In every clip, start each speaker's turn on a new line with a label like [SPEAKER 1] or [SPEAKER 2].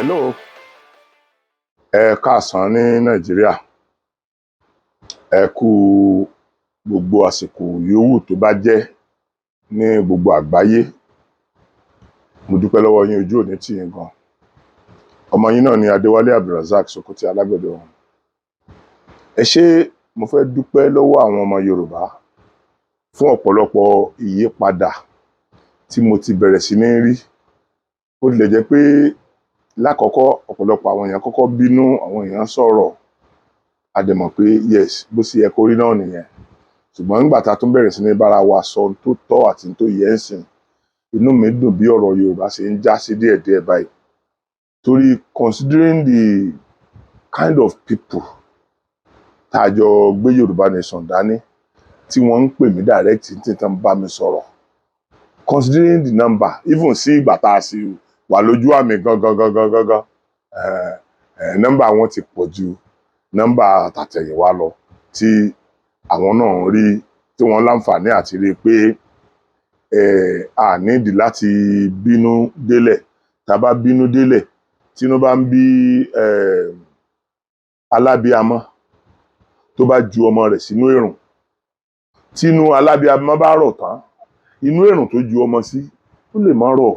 [SPEAKER 1] Hello, ẹ káàsán ní Nàìjíríà. Ẹ kú gbogbo àsìkò yòówù tó bá jẹ́ ní gbogbo àgbáyé. Mo dúpẹ́ lọ́wọ́ yín, ojú òní tì yín gan. Ọmọ yín náà ni Adéwálé Abdulrasaq Sokoti Alágbẹ̀dẹ ọ̀hún. Ẹ ṣé, mo fẹ́ dúpẹ́ lọ́wọ́ àwọn ọmọ Yorùbá fún ọ̀pọ̀lọpọ̀ ìyípadà tí mo ti bẹ̀rẹ̀ sí ní rí. Ó tilẹ̀ jẹ́ pé lákọ̀ọ́kọ́, ọ̀pọ̀lọpọ̀ àwọn èèyàn kọ́kọ́ bínú, àwọn èèyàn sọ̀rọ̀. A dẹ̀ mọ̀ pé yes, bó ṣe yẹ kó rí náà nìyẹn. Ṣùgbọ́n nígbà tá a tún bẹ̀rẹ̀ sí ní bára wa sọ ohun tó tọ́ àti ohun tó yẹ ń sìn, inú mi dùn bí ọ̀rọ̀ Yorùbá ṣe ń já sí díẹ̀díẹ̀ báyìí. Torí considering the kind of people tá a jọ gbé Yorùbá Nation dání, tí wọ́n ń pè mí direct, tí tán bá mi sọ̀rọ̀, considering the number, even sí ìgbà tá a sì wà lójú àmì gangan gangan gangan, nọ́mbà wọn ti pọ̀ ju nọ́mbà tàtẹ̀yìnwá lọ, tí àwọn náà ń rí, tí wọ́n láǹfààní àti rí i pé a nídìí láti bínú délẹ̀. Tá a bá bínú délẹ̀, tínú bá ń bí alábíamọ, tó bá ju ọmọ rẹ̀ sínú èrùn, tínú alábíamọ bá rọ̀ tán, inú èrùn tó ju ọmọ sí, ó lè má rọ̀,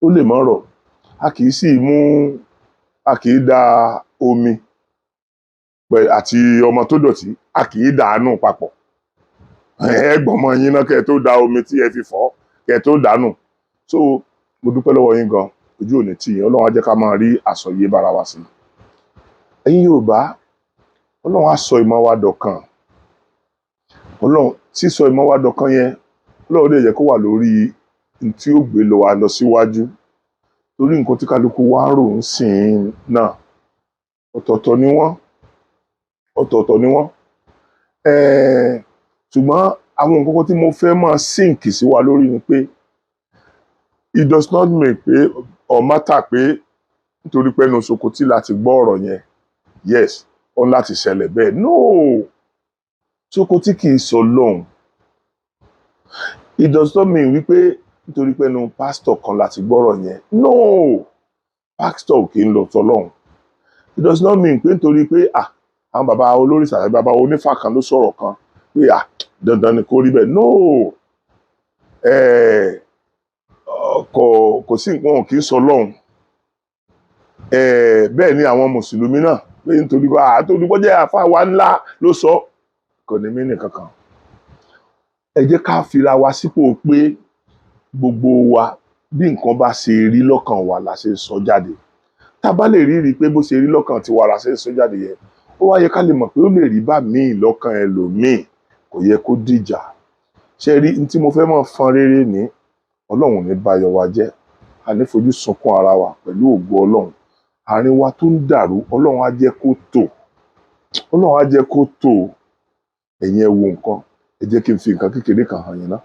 [SPEAKER 1] ó lè má rọ̀. A kì í sì mú, a kì í da omi àti ọmọ tó dọ̀tí, a kì í dàánù papọ̀. Ẹ gbọ́mọ yín náà kẹ́ ẹ tó da omi tí ẹ fi fọ̀, kẹ́ ẹ tó dànù. So mo dúpẹ́ lọ́wọ́ yín gan, ojú ò ní tì yín. Ọlọ́run á jẹ́ ká máa rí àsọyé bára wa sí. Ẹ̀yin Yorùbá, Ọlọ́run á sọ ìmọ̀ wa dọ̀kan. Ọlọ́run sísọ ìmọ̀ wa dọ̀kan yẹn, Ọlọ́run lè jẹ́ kó wà lórí n tí ó gbé lọ wa lọ síwájú, torí nǹkan tí kálukú wa ń rò ń sìn náà, ọ̀tọ̀ọ̀tọ̀ ni wọ́n, ọ̀tọ̀ọ̀tọ̀ ni wọ́n. Ṣùgbọ́n àwọn nǹkan kan tí mo fẹ́ máa sink sí wa lórí ni pé it does not mean pé or matter pé nítorí pé ẹnu Sokoti láti gbọ́ ọ̀rọ̀ yẹn, yes, ó ní láti ṣẹlẹ̀ bẹ́ẹ̀. No, Sokoti kì í sọ lóhùn. It does not mean wípé nítorí pé ẹnu pásítọ̀ kan láti gbọ́rọ̀ yẹn. No, pásítọ̀ kì í lọ sọ lọ́hùn. It does not mean pé nítorí pé, ah, àwọn bàbá olórìṣà tàbí bàbá onífà kan ló sọ̀rọ̀ kan pé, ah, dandan ni kó rí bẹ́ẹ̀. No, kò sí nǹkan, kì í sọ lọ́hùn. Bẹ́ẹ̀ ni àwọn mùsùlùmí náà, pé nítorí pé, ah, torí pé jẹ́ àfáà wa ńlá ló sọ, kò ní mí nìkankan. Ẹ jẹ́ ká fira wa sípò pé gbogbo wa, bí nǹkan bá ṣe rí lọ́kàn wa la ṣe ń sọ jáde. Tá a bá lè rí rí pé bó ṣe rí lọ́kàn tiwa la ṣe ń sọ jáde yẹn, ó wá yẹ ká lè mọ̀ pé ó lè rí bá míì lọ́kàn ẹlòmíì, kò yẹ kó dìjà. Ṣe rí n tí mo fẹ́ mọ̀ fọn rere ní, Ọlọ́run ní báyọ̀ wa jẹ́, a ní fojú sunkún ara wa pẹ̀lú ògo Ọlọ́run. Àárín wa tó ń dàrú, Ọlọ́run á jẹ́ kó tò, Ọlọ́run á jẹ́ kó tò. Ẹ̀yin ẹ wo nǹkan, ẹ jẹ́ kí n fi nǹkan kékeré kan hàn yín ná.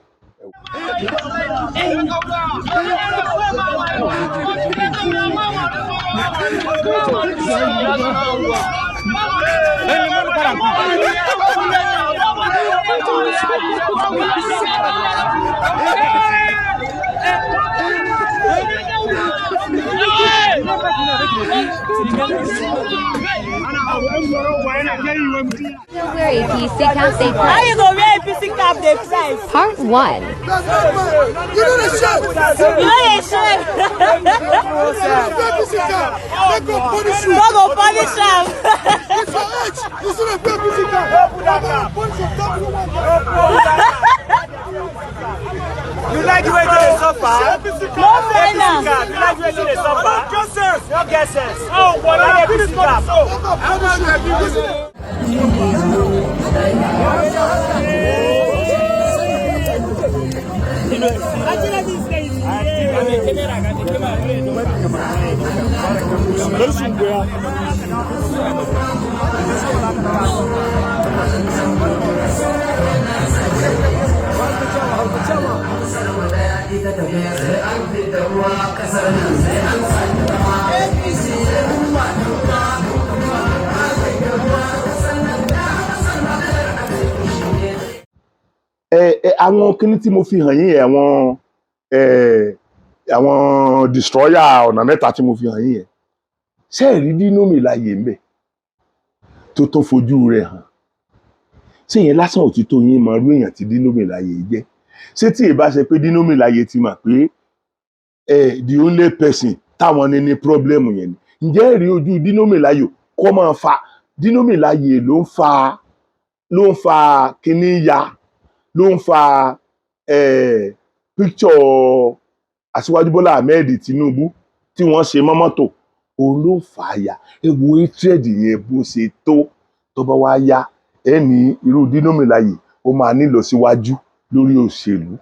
[SPEAKER 2] Wear APC cap they
[SPEAKER 3] How
[SPEAKER 2] price.
[SPEAKER 3] You go wear APC cap dey price?
[SPEAKER 2] Part 1.
[SPEAKER 4] You know the shit.
[SPEAKER 3] You no dey shame.
[SPEAKER 4] APC cap. Make God punish you.
[SPEAKER 3] God go punish am.
[SPEAKER 4] It's your age. You still dey wear APC cap. I'm gonna punish you. Tell you one.
[SPEAKER 5] You like the way they suffer?
[SPEAKER 3] No find am.
[SPEAKER 5] You like the way they suffer? No get sense. No get sense. Oh, but I get cap.
[SPEAKER 4] I'm gonna punish you. You see.
[SPEAKER 1] Ẹ àwọn kinní tí mo fi hàn yín yẹn, àwọn ẹ Àwọn destroyer ọ̀nà mẹ́ta tí mo fi hàn yín yẹn, ṣé ẹ rí Dino Melaye ń bẹ̀ tó tó fojú rẹ̀ hàn? Ṣé ìyẹn lásán ò ti tó yín mọ irú èèyàn tí Dino Melaye jẹ́? Ṣé tí ìbá ṣe pé Dino Melaye ti mọ̀ pé ẹ the only person táwọn ní problem yẹn ni, ǹjẹ́ ẹ rí ojú Dino Melaye kó máa fa? Dino Melaye ló ń fa kíní ya, ló ń fa picture Aṣíwájú Bọ́lá Ahmed Tinubu tí wọ́n ṣe mọ́ mọ́tò, òun ló fà á ya. Ẹ wo hatred yẹn bó ṣe tó. Tó bá wá yá, ẹ ní irú Dino Melaye, ó máa nílọ síwájú lórí òṣèlú.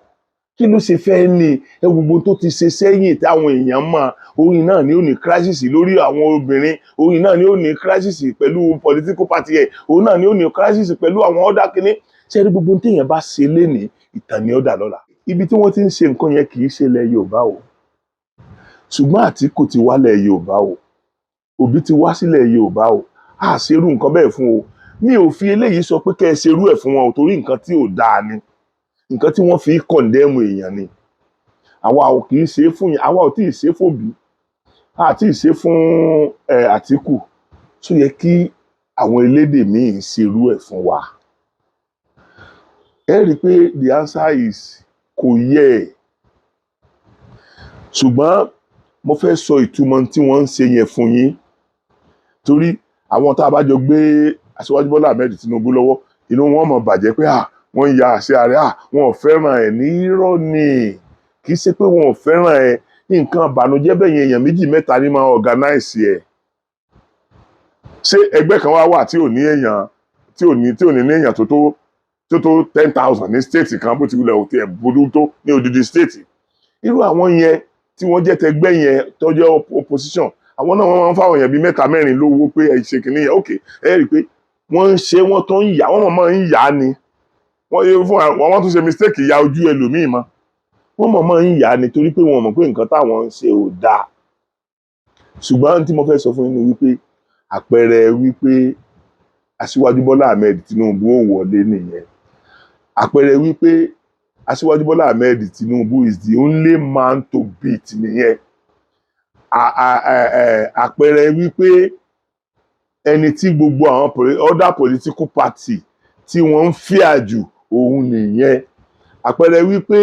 [SPEAKER 1] Kí ló ṣe fẹ́ ní? Ẹ wo gbogbo tó ti ṣe sẹ́yìn táwọn èèyàn mọ̀. Orin náà ni ó ní crisis lórí àwọn obìnrin, orin náà ni ó ní crisis pẹ̀lú political party ẹ̀, òun náà ni ó ní crisis pẹ̀lú àwọn ọ̀dà kínní. Ṣé rí gbogbo téèyàn bá ṣe lénìí, ìtàn ni ó dà lọ́la. Ibi tí wọ́n ti ń ṣe nǹkan yẹn kì í ṣe ilẹ̀ Yorùbá o, ṣùgbọ́n Àtíkù ti wálẹ̀ Yorùbá o, Òbí ti wá sílẹ̀ Yorùbá o. A ṣerú nǹkan bẹ́ẹ̀ fún o. Mi ò fi eléyìí sọ pé kẹ́ ẹ ṣerú ẹ̀ fún wọn o, torí nǹkan tí ò dáa ni, nǹkan tí wọ́n fi condemn èèyàn ni. Àwa ò kì í ṣe é fún yẹn, àwa ò tí ì ṣe é fún Òbí, a tí ì ṣe é fún ẹ Àtíkù. Tó yẹ kí àwọn elédè míì ṣerú ẹ̀ fún wa? Ẹ rí i pé the answer is kò yẹ ẹ̀. Ṣùgbọ́n mo fẹ́ sọ ìtumọ̀ tí wọ́n ń ṣe yẹn fún yín, torí àwọn tá a bá jọ gbé Aṣíwájú Bọ́lá Ahmed Tinubu lọ́wọ́, inú wọn mọ̀ bàjẹ́ pé à wọ́n ń ya àṣẹ ààrẹ, à wọn ò fẹ́ràn ẹ̀. Ní irọ́ ni, kì í ṣe pé wọn ò fẹ́ràn ẹ̀. Nǹkan ìbànújẹ́ bẹ́ẹ̀ yẹn, èèyàn méjì mẹ́ta ní máa organize ẹ̀. Ṣé ẹgbẹ́ kan wá wà tí ò ní ní èèyàn tó tó 10,000 ní state kan, bó ti wulẹ̀ òtí ẹ̀ burú tó ní odidi state? Irú àwọn yẹn tí wọ́n jẹ́ tẹgbẹ́ yẹn tó jẹ́ opposition, àwọn náà wọ́n máa ń fáwọn èèyàn bíi mẹ́ta mẹ́rin lówó pé ẹ ṣe kìnìún yẹn. Ok, ẹ rí i pé wọ́n ń ṣe, wọ́n tó ń yà, wọ́n máa ń yà ni. Wọ́n yẹ fún àwọn, wọ́n tún ṣe mistake ya ojú ẹlòmíì mọ́. Wọ́n máa ń yà ni torí pé wọ́n mọ̀ pé nǹkan táwọn ń ṣe ò dáa. Ṣùgbọ́n tí mo fẹ́ sọ fún yín ni wípé àpẹẹrẹ wípé Aṣíwájú Bọ́lá Ahmed Tinubu ò wọlé nìyẹn. Àpẹẹrẹ wípé Aṣíwájú Bọ́lá Ahmed Tinubu is the only man to beat nìyẹn. Àpẹẹrẹ wípé ẹni tí gbogbo àwọn other political party tí wọ́n ń fíà jù, òun nìyẹn. Àpẹẹrẹ wípé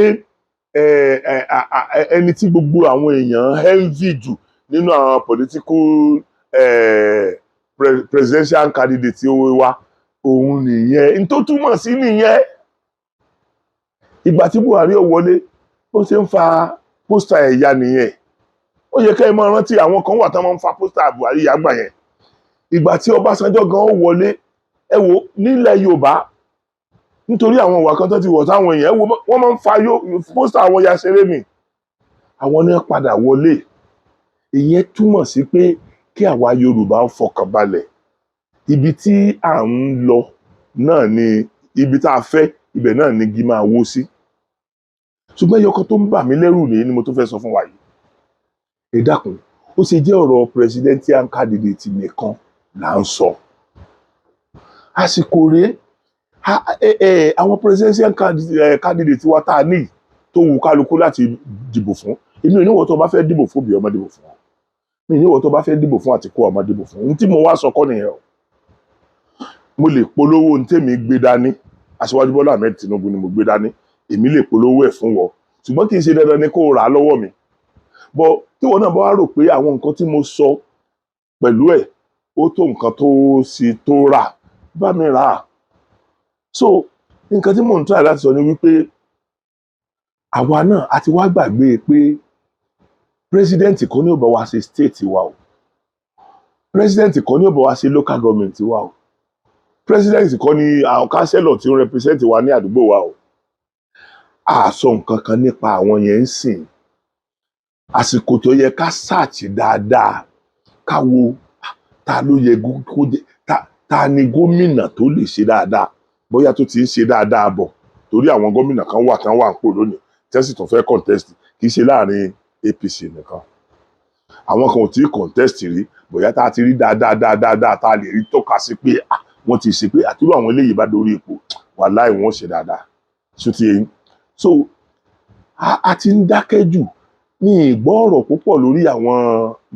[SPEAKER 1] ẹni tí gbogbo àwọn èèyàn envy jù nínú àwọn political presidential candidate tí ó wá, òun nìyẹn. N tó túmọ̀ sí nìyẹn. Ìgbà tí Buhari ò wọlé, bó ṣe ń fa poster ẹ̀yà nìyẹn. Ó yẹ ká ẹ máa rántí, àwọn kan wà tán máa ń fa poster Buhari yàgbà yẹn. Ìgbà tí Ọbásanjọ́ gan ó wọlé, ẹ wo nílẹ̀ Yorùbá, nítorí àwọn ìwà kan tó ti wọ̀ táwọn èèyàn, ẹ wo wọ́n máa ń fa poster àwọn ya ṣeré ni. Àwọn náà padà wọlé. Ìyẹn túmọ̀ sí pé kí àwa Yorùbá fọkàn balẹ̀. Ibi tí à ń lọ náà ni ibi tá a fẹ́, ibẹ̀ náà ni igi máa wó sí. Ṣùgbọ́n ẹyọ kan tó ń bà mí lẹ́rù nìyí ni mo tún fẹ́ sọ fún wa yìí. Ẹ dákun, ó ṣe jẹ́ ọ̀rọ̀ presidential candidate nìkan là ń sọ? Àsìkò rèé. Àwọn presidential candidate wa tá a ní tó wù kálukú láti dìbò fún, èmi ò ní wọ́n tó bá fẹ́ dìbò fún Òbí, ọmọ dìbò fún wọn. Mi ní wọ́n tó bá fẹ́ dìbò fún Àtìkú, ọmọ dìbò fún. Ohun tí mo wá sọ kọ́ nìyẹn o. Mo lè polówó ohun tèmi gbé dání. Aṣíwájú Bọ́lá Ahmed Tinubu ni mo gbé dání. Èmi lè polówó ẹ̀ fún wọn, ṣùgbọ́n kì í ṣe dandan ni kó o rà á lọ́wọ́ mi bọ́. Tí wọn náà bá wá rò pé àwọn nǹkan tí mo sọ pẹ̀lú ẹ̀ ó tó nǹkan tó sì tó rà, bá mi rà á. So nǹkan tí mò ń try láti sọ ni wípé àwa náà a ti wá gbàgbé pé president kan ní ó bá wa ṣe state wa o, president kan ní ó bá wa ṣe local government wa o, president kan ní àwọn councillor tí ó ń represent wa ní àdúgbò wa o. A sọ nǹkan kan nípa àwọn yẹn ń sìn. Àsìkò tó yẹ ká search dáadáa, ká wo ta ló yẹ kó jẹ, ta ni gómìnà tó lè ṣe dáadáa, bóyá tó ti ń ṣe dáadáa bọ̀, torí àwọn gómìnà kan wà tán wà ń pò lónìí tẹ́sí tó fẹ́ contest. Kì í ṣe láàrin APC nìkan, àwọn kan ò tí ì contest rí, bóyá tá a ti rí dáadáa dáadáa, tá a lè rí tọ́ka sí pé ah, wọ́n ti ṣe pé àtúrò àwọn eléyìí bá dórí ipò, wàláì wọ́n ṣe dáadáa. Ṣó ti yé yín? So a ti ń dákẹ́ jù. Mi ì gbọ́ ọ̀rọ̀ púpọ̀ lórí àwọn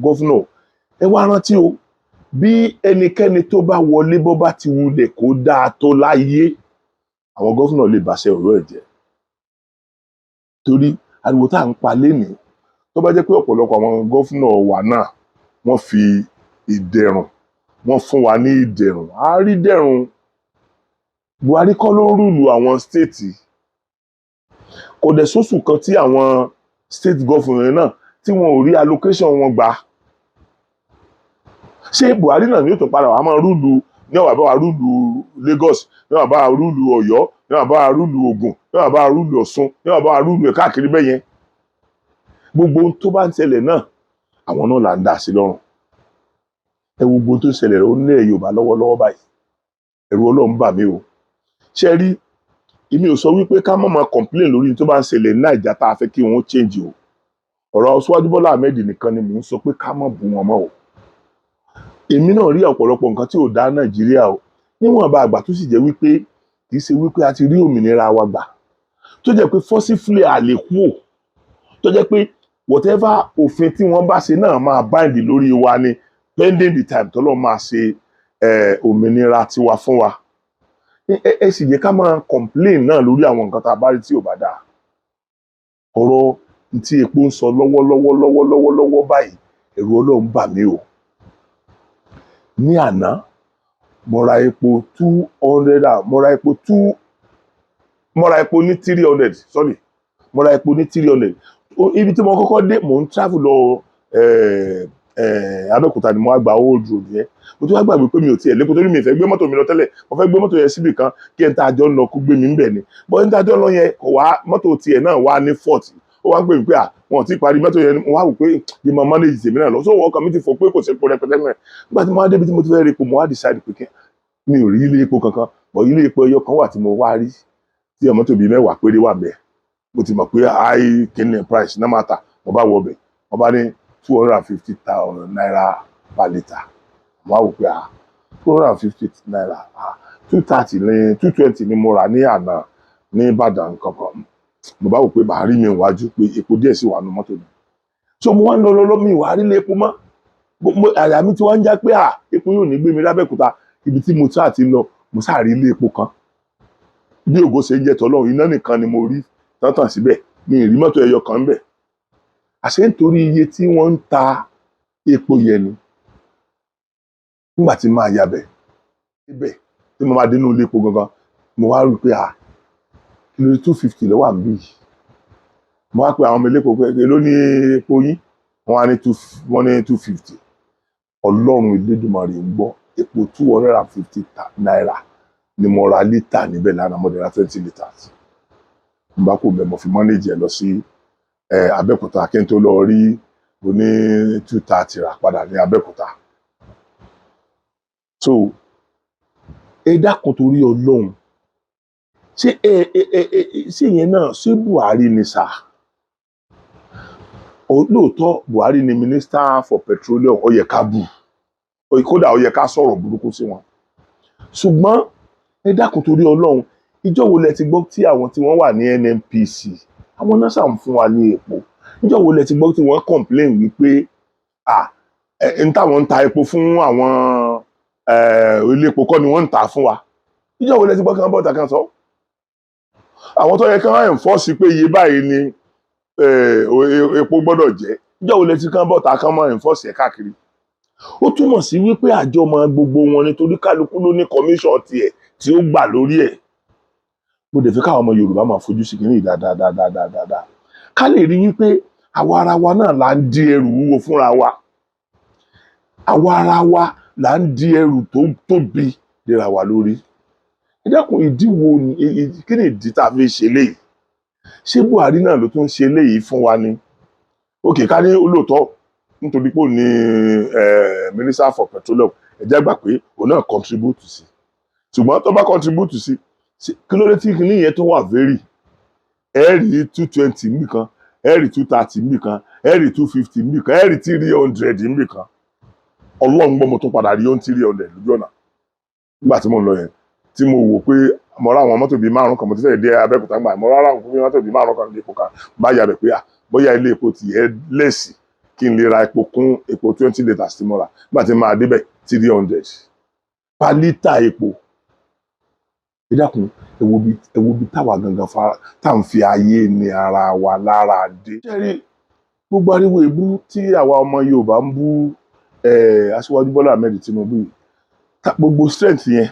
[SPEAKER 1] governor. Ẹ wá rántí o, bí ẹnikẹ́ni tó bá wọlé, bó bá ti wulẹ̀ kó dáa tó láyé, àwọn governor lè bàṣẹ ọ̀rọ̀ ẹ̀ jẹ́, torí ariwo tá à ń pa lénìí, tó bá jẹ́ pé ọ̀pọ̀lọpọ̀ àwọn governor wa náà, wọ́n fi ìdẹ̀rùn, wọ́n fún wa ní ìdẹ̀rùn, á rí dẹ̀rùn. Buhari kọ́ ló ń rule àwọn state. Kò dẹ̀ sóṣù kan tí àwọn state governor náà tí wọn ò rí allocation wọn gbà. Ṣé Buhari náà ní yóò tún padà wà máa rule ní ọ̀wà bá wa rule Lagos, ní ọ̀wà bá wa rule Ọ̀yọ́, ní ọ̀wà bá wa rule Ògùn, ní ọ̀wà bá wa rule Ọ̀ṣun, ní ọ̀wà bá wa rule ẹ̀ káàkiri bẹ́ẹ̀ yẹn? Gbogbo ohun tó bá ń ṣẹlẹ̀ náà, àwọn náà là ń dà sí lọ́rùn. Ẹ wo gbogbo ohun tó ń ṣẹlẹ̀ nílẹ̀ Yorùbá lọ́wọ́lọ́wọ́ báyìí. Ẹ̀rù Ọlọ́run bà mí o. Ṣé rí, èmi ò sọ wípé ká má máa complain lórí tó bá ń ṣẹlẹ̀ ní Nàìjà tá a fẹ́ kí wọ́n change o. Ọ̀rọ̀ Aṣíwájú Bọ́lá Ahmed nìkan ni mò ń sọ pé ká má bú wọn mọ́ o. Èmi náà rí ọ̀pọ̀lọpọ̀ nǹkan tí ò dá Nàìjíríà o, níwọ̀nba àgbà tó sì jẹ́ wípé kì í ṣe wípé a ti rí òmìnira wa gbà, tó jẹ́ pé forcibly a lè kú ò, tó jẹ́ pé whatever òfin tí wọ́n bá ṣe náà máa bind lórí wa ni, pending the time tọ́lọ́ máa ṣe òmìnira tiwa fún wa. Ẹ sì yẹ ká máa complain náà lórí àwọn nǹkan tá a bá rí tí ò bá dáa. Ọ̀rọ̀ tí epo ń sọ lọ́wọ́lọ́wọ́ lọ́wọ́lọ́wọ́ lọ́wọ́ báyìí, ẹ̀rù Ọlọ́run bà mí o. Ní àná, mo ra epo 200 and mo ra epo two, mo ra epo ní 300, sorry, mo ra epo ní 300. Ibi tí mo kọ́kọ́ dé, mò ń travel lọ Abẹ́òkúta ni mo wá gba old road yẹn. Mo tún wá gbàgbé pé mi ò tiẹ̀ lépo, torí mi ì fẹ́ gbé mọ́tò mi lọ tẹ́lẹ̀. Mo fẹ́ gbé mọ́tò yẹn síbì kan kí ẹni tá a jọ ń lọ kó gbé mi ń bẹ̀ ni, bọ́ ẹni tá a jọ ń lọ yẹn kò wá, mọ́tò tiẹ̀ náà wá ní fault. Ó wá ń pè mí pé à wọn ò tí ì parí mọ́tò yẹn. Mo wá wò pé bí mo manage tèmi náà lọ, so ọkàn mi ti fò pé kò sí epo rẹpẹtẹ mẹ́rin. Nígbà tí mo wá débi tí mo ti fẹ́ rí epo, mo wá decide pé kí mi ò rí ilé epo kankan bọ̀. Ilé epo ẹyọ kan wà tí mo wá rí, tí mọ́tò bíi 10 péré wà bẹ́ẹ̀. Mo ti mọ̀ pé high kini price náà máa tà. Mo bá wọ bẹ̀, mo bá ní ₦250,000 per litre. Mo wá wò pé, ah, ₦250, ah, 230 ní, 220 ni mo rà ní àná ní Ìbàdàn kankan. Mo bá wò pé màá rí mi wájú pé epo díẹ̀ sì wà nínú mọ́tò mi. So mo wá ń lọ lọ, mi wà á rí ilé epo mọ́. Àyà mi ti wá ń já pé à epo yóò ní gbé mi lábẹ́òkúta, ibi tí mo sáà ti lọ. Mo sáà rí ilé epo kan. Bí ògo ṣe ń jẹ́ tọ́lọ́run, iná nìkan ni mo rí tán síbẹ̀, mi ì rí mọ́tò ẹyọ kan bẹ̀. Àṣé nítorí iye tí wọ́n ń ta epo yẹn ni. Nígbà tí máa yabẹ̀ ibẹ̀, tí mo máa dénú ilé epo gangan, mo wá rí i pé, à kí ló dé, 250 ló wà níbí yìí? Mo wá pe àwọn ọmọ elépo pé èló ní epo yín? Wọ́n wá ní two, wọ́n ní 250. Ọlọ́run Elédùmarè ń gbọ́, epo ₦250 ni mo ra lítà níbẹ̀ lánàá. Mo dẹ̀ ra 20 litres. N bá kò bẹ̀, mo fi manage ẹ̀ lọ sí Abẹ́òkúta kí n tó lọ rí oní 230 rà padà ní Abẹ́òkúta. So ẹ dákun, torí Ọlọ́run, ṣé ẹ ẹ ẹ ẹ ṣé ìyẹn náà, ṣé Buhari ni sà? Lóòótọ́ Buhari ni minister for petroleum, ó yẹ ká bù, kódà ó yẹ ká sọ̀rọ̀ burúkú sí wọn. Ṣùgbọ́n ẹ dákun, torí Ọlọ́run, ìjọ wo lẹ ti gbọ́ tí àwọn tí wọ́n wà ní NNPC, àwọn náà ṣàn fún wa ní epo, ìjọ wo lẹ ti gbọ́ tí wọ́n complain wípé à ẹ ń táwọn ń ta epo fún àwọn ilé epo kọ́ ni wọ́n ń tà fún wa? Ìjọ wo lẹ ti gbọ́ kí wọ́n bọ́ta kan sọ? Àwọn tó yẹ kí wọ́n enforce pé iye báyìí ni epo gbọ́dọ̀ jẹ́, ìjọ wo lẹ ti kán bọ́ta kán máa enforce ẹ̀ káàkiri? Ó túmọ̀ sí wípé àjọmọ̀ gbogbo wọn, nítorí kálukú ló ní commission tiẹ̀ tí ó gbà lórí ẹ̀. Mo dẹ̀ fẹ́ káwọn ọmọ Yorùbá máa fojú sí kìíní dáadáa dáadáa dáadáa, ká lè rí wípé àwa ara wa náà là ń di ẹrù wúwo fúnra wa. Àwa ara wa là ń di ẹrù tó tóbi léra wa lórí. Ẹ dákun, ìdí wo ni kí ni ìdí tá a fi ṣe léyìí? Ṣé Buhari náà ló tún ṣe léyìí fún wa ni? Òkè ká ní olóòótọ́, nítorí pé òun ní minister for petroleum, ẹ jẹ́ gbà pé òun náà contribute sí. Ṣùgbọ́n tó bá contribute sí, kí ló dé tí kìíní yẹn tó wà vary? Ẹ rí 220 níbì kan, ẹ rí 230 níbì kan, ẹ rí 250 níbì kan, ẹ rí 300 níbì kan. Ọlọ́run gbọ́, mo tún padà rí ohun 300 lójú ọ̀nà nígbà tí mo ń lọ yẹn, tí mo wò pé mo rá àwọn mọ́tò bíi márùn kan. Mo ti fẹ́ dé Abẹ́òkúta gbà, mo rá àwọn mọ́tò bíi márùn kan ní epo kan bá yà bẹ̀ pé à Bóyá ilé epo ti yẹ lẹ́sì kí n lè ra epo kún epo 20 litres tí mo rà. Nígbà tí màá débẹ̀, 300 per litre epo. Ẹ dákun, ẹ wo bí táwa gangan fara tá à ń fi ayé ní ara wa lára dé. Ṣé rí gbogbo ariwo èébú tí àwa ọmọ Yorùbá ń bú Aṣíwájú Bọ́lá Ahmed Tinubu yìí, gbogbo strength yẹn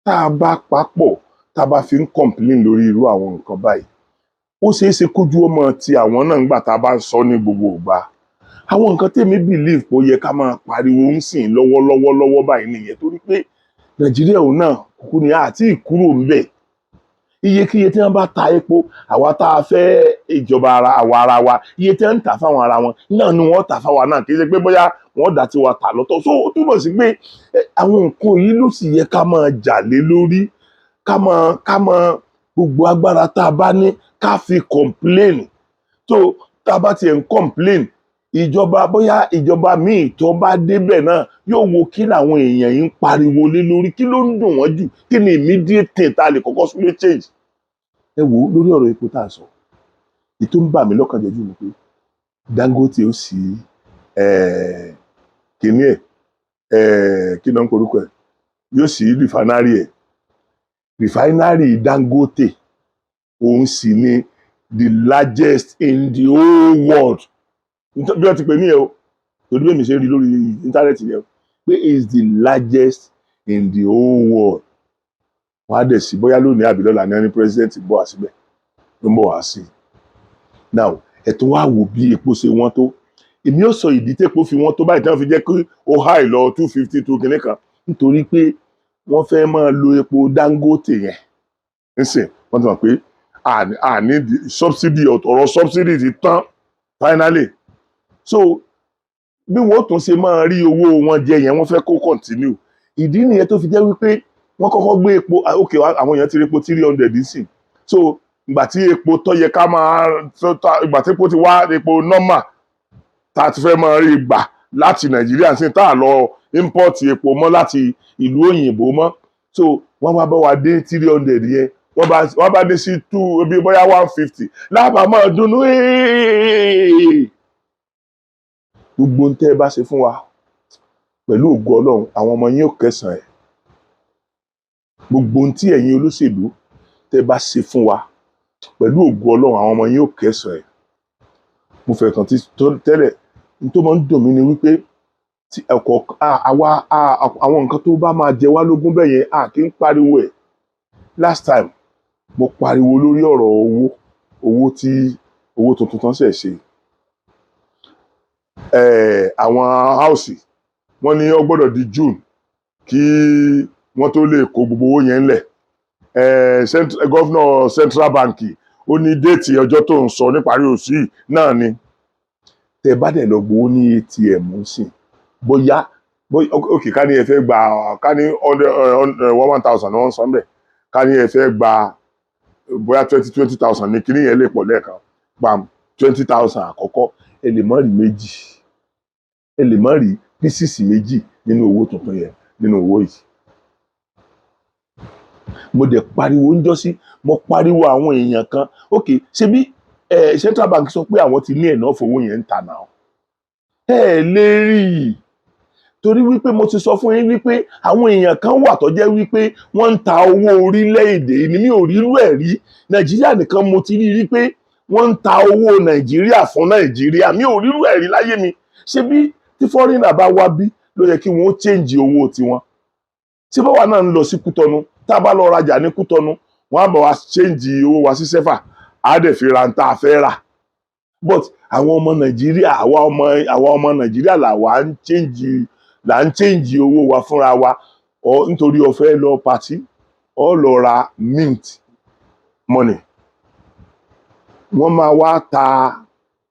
[SPEAKER 1] tá a bá papọ̀, tá a bá fi ń complain lórí irú àwọn nǹkan báyìí, ó ṣeé ṣe kójú ọmọ ti àwọn náà ńgbà tá a bá ń sọ ní gbogbo ìgbà. Àwọn nǹkan tèmi believe pé ó yẹ ká máa pariwo ń sìn lọ́wọ́lọ́wọ́ lọ́wọ́ báyìí nìyẹn, torí pé Nàìjíríà òun náà kúkú ni àti ìkúrò ń bẹ̀. Iyekíye tí wọ́n bá ta epo, àwa tá a fẹ́ ìjọba ara àwa ara wa, iye tí wọ́n ń tà fáwọn ara wọn náà ni wọ́n tà fáwa náà. Kì í ṣe pé bóyá wọ́n dà tiwa tà lọ́tọ̀. So ó túmọ̀ sí pé àwọn nǹkan yìí ló sì yẹ ká máa jà lé lórí, ká máa gbogbo agbára tá a bá ní ká fi complain. Tó tá a bá tiẹ̀ ń complain, ìjọba, bóyá ìjọba míì tó bá débẹ̀ náà, yóò wo kí làwọn èèyàn yìí ń pariwo lé lórí, kí ló ń dùn wọ́n jù, kí ni immediate thing tá a lè kọ́kọ́ súnlé change. Ẹ wò ó, lórí ọ̀rọ̀ epo tá a sọ, èyí tó ń bà mí lọ́kàn jẹ́ jù ni pé Dangote ó sì kíní ẹ̀, kí náà ń korúkọ ẹ̀, yóò sí refinery ẹ̀. Refinery Dangote òun sì ni the largest in the whole world. Bí wọ́n ti pè ní ẹ̀ o, torí bí èmi ṣe rí lórí íńtánẹ́ẹ̀tì yẹn o, pé is the largest in the whole world. Wọ́n á dẹ̀ sí bóyá lónìí àbí lọ́la ní ẹni president bọ̀ wá síbẹ̀, ló ń bọ̀ wá sí. Now, ẹ̀ tún wá wò bí epo ṣe wọ́n tó. Èmi ó sọ ìdí tépo fi wọ́n tó báyìí tí wọ́n fi jẹ́ kí ó high lọ 252 kìíní kan, nítorí pé wọ́n fẹ́ máa lo epo Dangote yẹn nísìn. Wọ́n ti mọ̀ pé àní subsidy, ọ̀rọ̀ subsidy ti tán finally. So bí wọ́n tún ṣe máa rí owó wọn jẹ yẹn, wọ́n fẹ́ kó continue. Ìdí nìyẹn tó fi jẹ́ wípé wọ́n kọ́kọ́ gbé epo. Ok, àwọn èèyàn ti rí epo 300 nísìn. So ìgbà tí epo tó yẹ ká máa, ìgbà tí epo ti wá, epo normal tá a ti fẹ́ máa rí gbà láti Nàìjíríà sí, tá a lọ import epo mọ́ láti ìlú òyìnbó mọ́, so wọ́n bá bá wa dé 300 yẹn, wọ́n bá dé sí two bí bóyá 150 lábàá máa dunnú. Gbogbo ń tẹ́ ẹ bá ṣe fún wa, pẹ̀lú ògo Ọlọ́run, àwọn ọmọ yín ò kẹsàn-án ẹ̀. Gbogbo ohun tí ẹ̀yin olóṣèlú tẹ́ ẹ bá ṣe fún wa, pẹ̀lú ògo Ọlọ́run, àwọn ọmọ yín ò kẹsàn-án ẹ̀. Mo fẹ́ kàn tí tẹ́lẹ̀ n tó máa ń dùn mí ni wípé tí ẹ̀kọ́ àwa àwọn nǹkan tó bá máa jẹ wá lógún bẹ́ẹ̀ yẹn, a kì í pariwo ẹ̀. Last time, mo pariwo lórí ọ̀rọ̀ owó, owó tí owó tuntun tán ṣẹ̀ ṣe. Àwọn house, wọ́n ní ó gbọ́dọ̀ di June kí wọ́n tó lè kó gbogbo owó yẹn ńlẹ̀. Governor Central Bank, ó ní date ọjọ́ tó ń sọ níparí oṣù yìí náà ni. Tẹ́ bá dẹ̀ lọ gbowó ní ATM ń sìn, bóyá ok, ká ní ẹ fẹ́ gba, ká ní hundred one one thousand ní wọ́n ń san bẹ́ẹ̀, ká ní ẹ fẹ́ gba bóyá twenty twenty thousand ní kíní yẹn lè pọ̀ lẹ́ẹ̀kan pam 20,000 àkọ́kọ́, ẹ lè má rí méjì, ẹ lè má rí pieces méjì nínú owó tuntun yẹn, nínú owó yìí. Mo dẹ̀ pariwo ń jọ́sí, mo pariwo àwọn èèyàn kan. Ok, ṣebí Central Bank sọ pé àwọn ti ní enough owó yẹn ń tà náà. Ẹ lè rí i, torí wípé mo ti sọ fún yín wípé àwọn èèyàn kan wà tó jẹ́ wípé wọ́n ń ta owó orílẹ̀-èdè yìí ni. Mi ò rí irú ẹ̀ rí. Nàìjíríà nìkan mo ti rí rí pé wọ́n ń ta owó Nàìjíríà fún Nàìjíríà. Mi ò rí irú ẹ̀ rí láyé mi. Ṣé bí tí foreigner bá wá bí, ló yẹ kí wọ́n change owó tiwọn? Tí báwa náà ń lọ sí Kútọ́nù, tá a bá lọ rajà ní Kútọ́nù, wọ́n á bá wa change owó wa sí sẹ́fà, á dẹ̀ fi ra ń tá a fẹ́ rà. But àwọn ọmọ Nàìjíríà, àwa ọmọ Nàìjíríà là wà ń change, là ń change owó wa fúnra wa ọ, nítorí o fẹ́ lọ party, ọ lọ ra mint money. Wọ́n máa wá ta,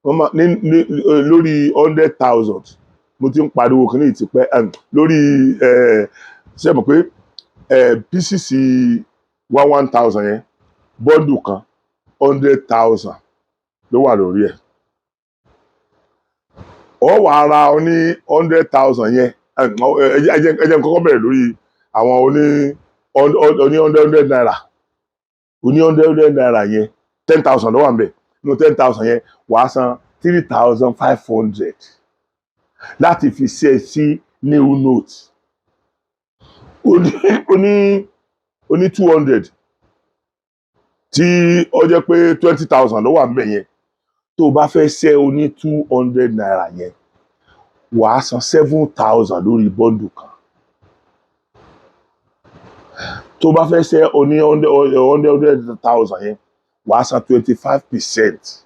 [SPEAKER 1] wọ́n máa ní lórí 100,000. Mo ti ń pariwo kí ní ìtìpẹ́ lórí ṣe mọ̀ pé pieces one one thousand yẹn, bundle kan, 100,000 ló wà lórí ẹ̀. Ọ wà ra ọ ní 100,000 yẹn. Ẹ jẹ́ n kọ́kọ́ bẹ̀rẹ̀ lórí àwọn oní hundred hundred naira. Oní hundred hundred naira yẹn, 10,000 ló wà ń bẹ̀. Nínú 10,000 yẹn, wàá san 3,500 láti fi ṣe sí new note. Ó ní 200 tí ó jẹ́ pé 20,000 ló wà níbẹ̀ yẹn. Tó o bá fẹ́ ṣẹ́ o ní ₦200 yẹn, wàá san 7,000 lórí bundle kan. Tó o bá fẹ́ ṣẹ́ o ní 100,000 yẹn, wàá san 25%,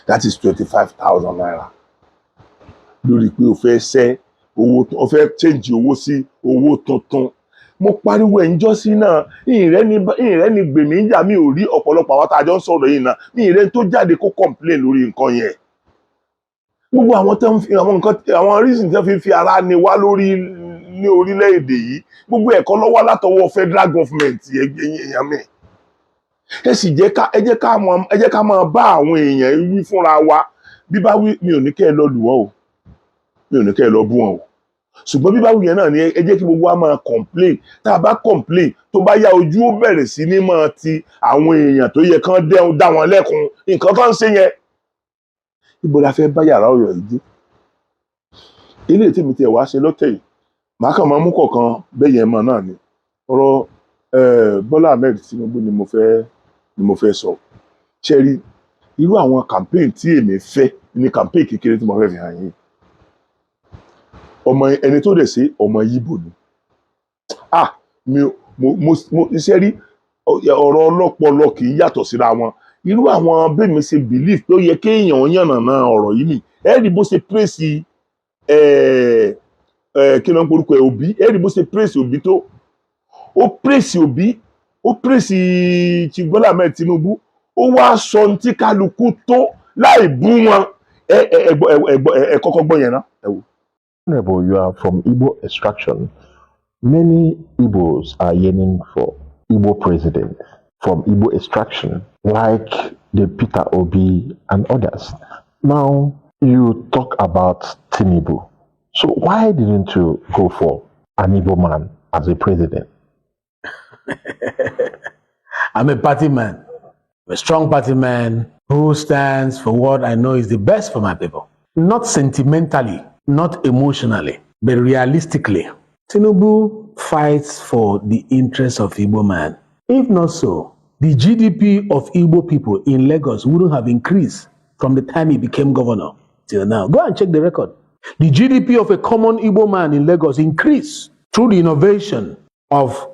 [SPEAKER 1] that is ₦25,000, lórí pé o fẹ́ ṣẹ́ owó, o fẹ́ change owó sí owó tuntun. Mo pariwo ẹ̀ ń jọ́sí náà, ìrẹ́ ni gbèmí ń jà. Mi ò rí ọ̀pọ̀lọpọ̀ àwọn tá a jọ ń sọ̀rọ̀ yìí náà mi ìrẹ́ tó jáde kó complain lórí nǹkan yẹn. Gbogbo àwọn tó ń fi àwọn nǹkan, àwọn reason tó fi ń fi ara ni wá lórí ní orílẹ̀-èdè yìí, gbogbo ẹ̀kọ́ ló wá látọwọ́ federal government. Èèyàn mi, ẹ sì jẹ́ ká ẹ jẹ́ ká máa bá àwọn èèyàn wí fúnra wa. Bí bá wí, mi ò ní kẹ́ ẹ lọ lù wọ́n o, mi ò ní kẹ́ ẹ lọ bú wọn o, ṣùgbọ́n bí bá wí yẹn náà ni ẹ jẹ́ kí gbogbo wa máa complain. Tá a bá complain, tó bá yá, ojú ó bẹ̀rẹ̀ sí ní máa ti àwọn èèyàn tó yẹ kán dá wọn lẹ́kun nǹkan tó ń ṣe yẹn. Ibo la fẹ́ bá yàrá ọ̀yọ́ yìí dé? Eléyìí tí mi tiẹ̀ wá ṣe lọ́tẹ̀ yìí, màá kàn máa mú kọ̀ọ̀kan bẹ́ẹ̀ yẹn mọ́ náà ni. Ọ̀rọ̀ Bọ́lá Ahmed Tinubu ni mo fẹ́ sọ. Ṣe rí irú àwọn campaign tí èmi fẹ́ ní campaign kékeré tí mo fẹ́ fi hàn yín, ọmọ ẹni tó dẹ̀ sí ọmọ Yíbò ni. Ah, mi mo mo mo ṣe rí ọ̀rọ̀ ọlọ́pọlọ kì í yàtọ̀ síra wọn. Irú àwọn bẹ́ẹ̀ mi ṣe believe pé ó yẹ kéèyàn yànnàná ọ̀rọ̀ yìí nì. Ẹ rí bó ṣe praise ẹ kí ló ń porúkọ ẹ, Òbí. Ẹ rí bó ṣe praise Òbí tó ó praise Òbí, ó praise Chief Bọ́lá Ahmed Tinubu, ó wá sọ ní tí kálukú tó láì bú wọn. Ẹ ẹ ẹ gbọ́, ẹ gbọ́, ẹ kọ́kọ́ gbọ́ yẹn ná, ẹ wò.
[SPEAKER 2] Honorable, you are from Igbo extraction. Many Igbos are yearning for Igbo president from Igbo extraction, like the Peter Obi and others. Now, you talk about Tinubu. So why didn't you go for an Igbo man as a president?
[SPEAKER 6] I'm a party man, a strong party man who stands for what I know is the best for my people. Not sentimentally, not emotionally, but realistically. Tinubu fights for the interests of Igbo man. If not so, the GDP of Igbo people in Lagos wouldn't have increased from the time he became governor till now. Go and check the record. The GDP of a common Igbo man in Lagos increased through the innovation of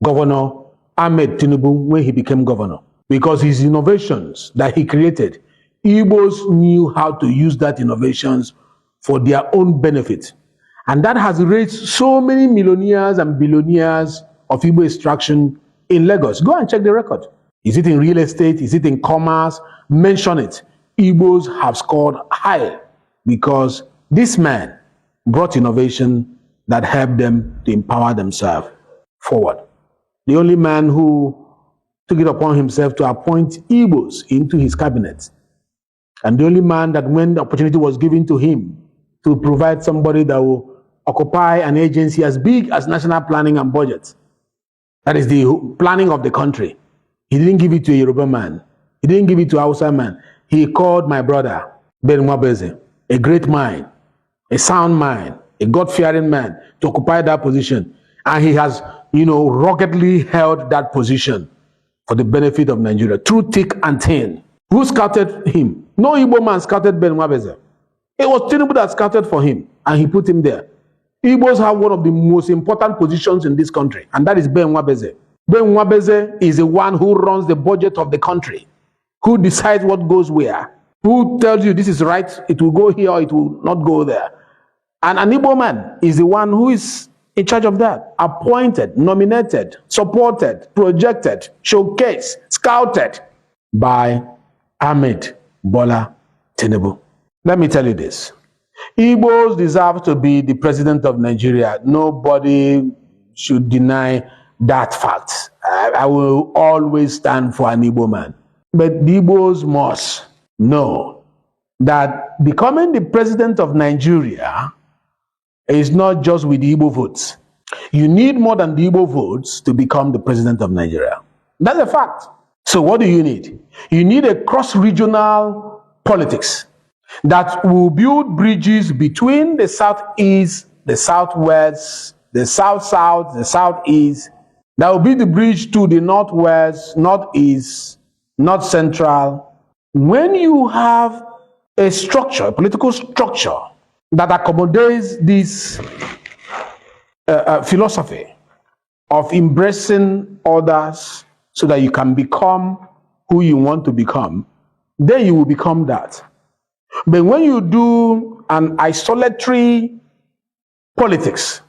[SPEAKER 6] Governor Ahmed Tinubu when he became governor. Because his innovations that he created, Igbos knew how to use that innovations for their own benefit. And that has raised so many millionaires and billionaires of Igbo extraction in Lagos. Go and check the record. Is it in real estate? Is it in commerce? Mention it. Igbos have scored high because this man brought innovation that helped them to empower themselves forward. The only man who took it upon himself to appoint Igbos into his cabinet, and the only man that when the opportunity was given to him to provide somebody that will occupy an agency as big as national planning and budget, that is the planning of the country, he didn't give it to a Yoruba man. He didn't give it to Hausa man. He called my brother, Ben Nwabueze, a great mind, a sound mind, a God-fearing man, to occupy that position. And he has ruggedly held that position for the benefit of Nigeria through thick and thin. Who scouted him? No Igbo man scouted Ben Nwabueze. It was Tinubu that scouted for him, and he put him there. Igbos have one of the most important positions in this country, and that is Ben Nwabueze. Ben Nwabueze is the one who runs the budget of the country, who decides what goes where, who tells you this is right, it will go here or it will not go there. And an Igbo man is the one who is in charge of that, appointed, nominated, supported, projected, showcased, scouted by Ahmed Bola Tinubu. Let me tell you this. Igbos deserve to be the president of Nigeria. Nobody should deny that fact. I will always stand for an Igbo man. But the Igbos must know that becoming the president of Nigeria is not just with the Igbo votes. You need more than the Igbo votes to become the president of Nigeria. That's a fact. So what do you need? You need a cross-regional politics that will build bridges between the southeast, the southwest, the south-south, the southeast. That will be the bridge to the northwest, northeast, north central. When you have a structure, a political structure that accommodates this philosophy of embracing others so that you can become who you want to become, then you will become that. But when you do an isolatory politics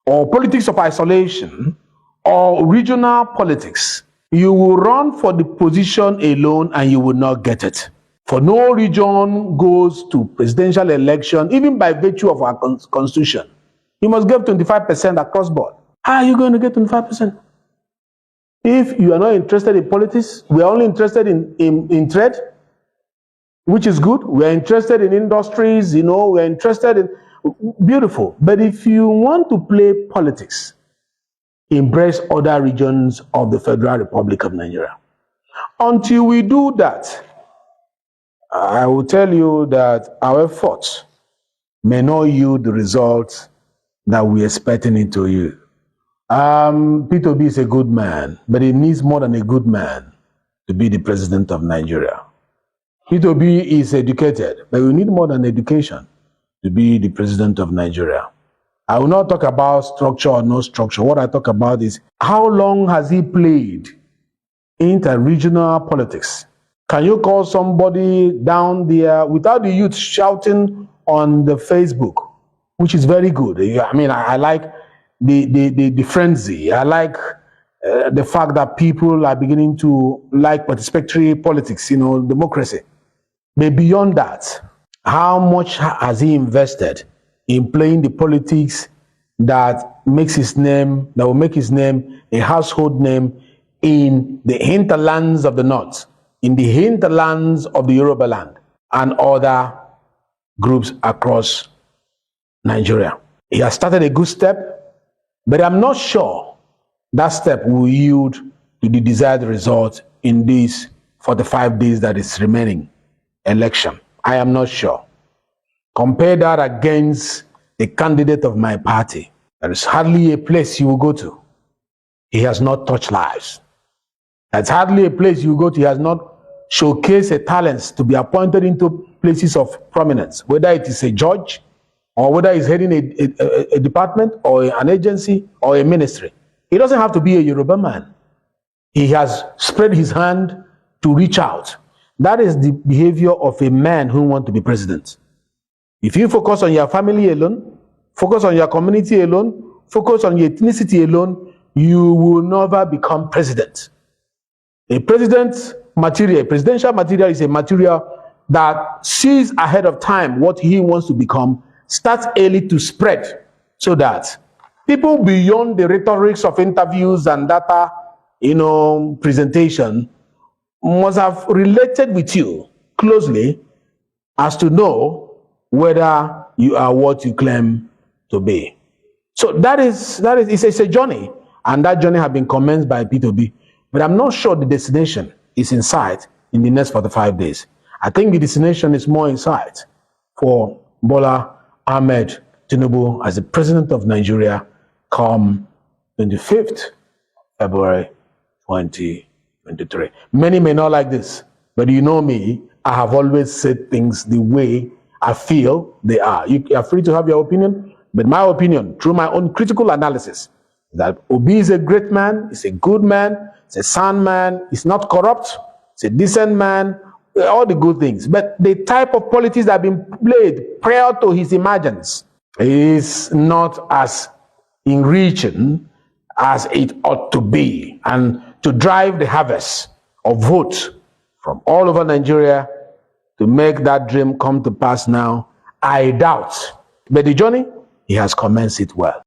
[SPEAKER 6] or politics of isolation or regional politics, you will run for the position alone and you will not get it. For no region goes to presidential election, even by virtue of our constitution. You must get 25% across board. How are you going to get 25%? If you are not interested in politics, we are only interested in trade, which is good. We are interested in industries, we are interested in beautiful. But if you want to play politics, embrace other regions of the Federal Republic of Nigeria. Until we do that, I will tell you that our efforts may not yield the results that we're expecting it to yield. P2B is a good man, but he needs more than a good man to be the president of Nigeria. P2B is educated, but we need more than education to be the president of Nigeria. I will not talk about structure or no structure. What I talk about is, how long has he played inter-regional politics? Can you call somebody down there without the youth shouting on the Facebook, which is very good? I mean, I like the frenzy. I like the fact that people are beginning to like participatory politics, democracy. But beyond that, how much has he invested in playing the politics that will make his name a household name in the hinterlands of the north, in the hinterlands of the Yoruba land, and other groups across Nigeria? He has started a good step, but I'm not sure that step will yield to the desired result in these 45 days that is remaining election. I am not sure. Compare that against the candidate of my party. There is hardly a place you will go to he has not touched lives. There's hardly a place you go to he has not showcased a talents to be appointed into places of prominence, whether it is a judge or whether he's heading a department or an agency or a ministry. He doesn't have to be a Yoruba man. He has spread his hand to reach out. That is the behavior of a man who wants to be president. If you focus on your family alone, focus on your community alone, focus on your ethnicity alone, you will never become president. A president material, a presidential material is a material that sees ahead of time what he wants to become, starts early to spread so that people beyond the rhetorics of interviews and data presentation must have related with you closely as to know whether you are what you claim to be. So that is it's a journey, and that journey has been commenced by P2B. But I'm not sure the destination is in sight in the next 45 days. I think the destination is more in sight for Bola Ahmed Tinubu as the president of Nigeria come 25th February 2023. Many may not like this, but you know me, I have always said things the way I feel they are. You are free to have your opinion, but my opinion, through my own critical analysis, that Obi is a great man, he's a good man, he's a sound man, he's not corrupt, he's a decent man, all the good things. But the type of politics that have been played prior to his emergence is not as enriching as it ought to be. And to drive the harvest of votes from all over Nigeria to make that dream come to pass now, I doubt. But the journey, he has commenced it well.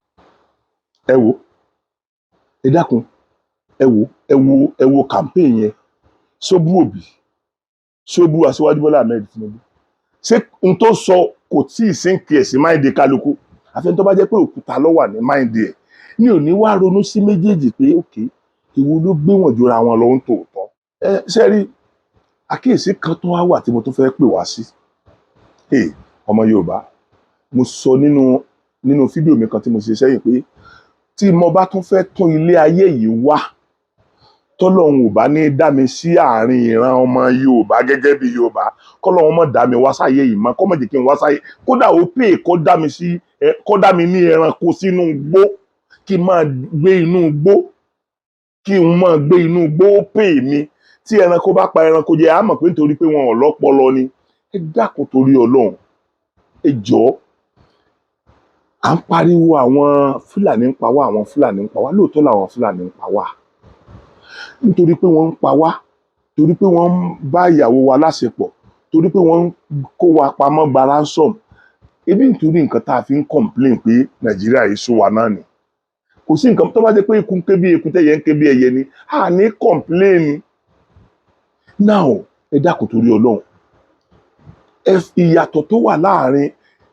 [SPEAKER 1] Ẹ wo, ẹ dákun, ẹ wo, ẹ wo, ẹ wo campaign yẹn. Ṣó bú Obi? Ṣó bú Aṣíwájú Bọ́lá Ahmed Tinubu? Ṣé n tó sọ kò tí ì sink ẹ̀ sí mind kálukú? Àfẹn tó bá jẹ́ pé òkúta ló wà ní mind ẹ̀ ní òní wá ronú sí méjèèjì pé òkè ìwo ló gbé wọn jura wọn lọ ń tòótọ́. Ẹ ṣe rí àkíyèsí kan tó wá wà tí mo tún fẹ́ pè wá sí. Hey, ọmọ Yorùbá, mo sọ nínú fídíò mi kan tí mo ṣe sẹ́yìn pé tí mo bá tún fẹ́ tún ilé ayé yìí wá, tọ́lọ́run ò bá ní dá mi sí àárín ìran ọmọ Yorùbá gẹ́gẹ́ bí Yorùbá, kọ́lọ́run má dá mi wá sáyé yìí mọ́, kó má jẹ́ kí n wá sáyé. Kódà ó pè kó dá mi sí, kó dá mi ní ẹranko sínú igbó, kí n máa gbé inú igbó, kí n máa gbé inú igbó, ó pè mí. Tí ẹranko bá pa ẹranko jẹ, á mọ̀ pé nítorí pé wọn ò lọ́pọlọ ni. Ẹ dákun, torí Ọlọ́run, ẹ jọ̀ọ́. À ń pariwo àwọn Fúlàní ń pa wá, àwọn Fúlàní ń pa wá. Lóòótọ́ làwọn Fúlàní ń pa wá, nítorí pé wọ́n ń pa wá, torí pé wọ́n ń bá ìyàwó wa láṣepọ̀, torí pé wọ́n ń kó wa pamọ́ gba ransom. Ebi nítorí nǹkan tá a fi ń complain pé Nàìjíríà yìí sú wa náà ni. Kò sí nǹkan tó bá jẹ́ pé eku ń ké bí eku, tẹ́yẹ ń ké bí ẹyẹ ni, a ní complain now. Ẹ dákun, torí Ọlọ́run, ẹ ìyàtọ̀ tó wà láàrin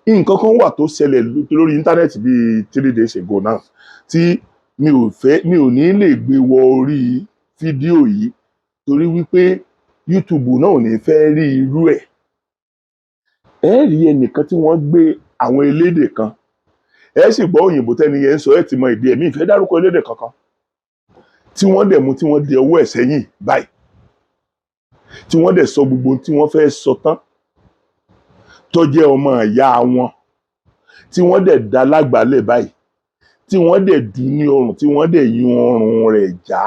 [SPEAKER 1] nǹkan kan wà tó ṣẹlẹ̀ lórí íńtánẹ́ẹ̀tì bíi 3 days ago now, tí mi ò fẹ́, mi ò ní lè gbé wọ orí fídíò yìí, torí wípé YouTube náà ò ní fẹ́ rí irú ẹ̀. Ẹ rí ẹnìkan tí wọ́n gbé àwọn elédè kan, ẹ sì gbọ́ òyìnbó tẹ́ni yẹn ń sọ, ẹ ti mọ ìdí ẹ̀. Mi ì fẹ́ dárúkọ elédè kankan tí wọ́n dẹ̀ mú, tí wọ́n di ọwọ́ ẹ̀ sẹ́yìn báyìí, tí wọ́n dẹ̀ sọ gbogbo ohun tí wọ́n fẹ́ sọ tán, tó jẹ́ ọmọ ìyá wọn, tí wọ́n dẹ̀ dá lágbàálẹ̀ báyìí, tí wọ́n dẹ̀ dùn ní ọrùn, tí wọ́n dẹ̀ yún ọrùn rẹ̀ já.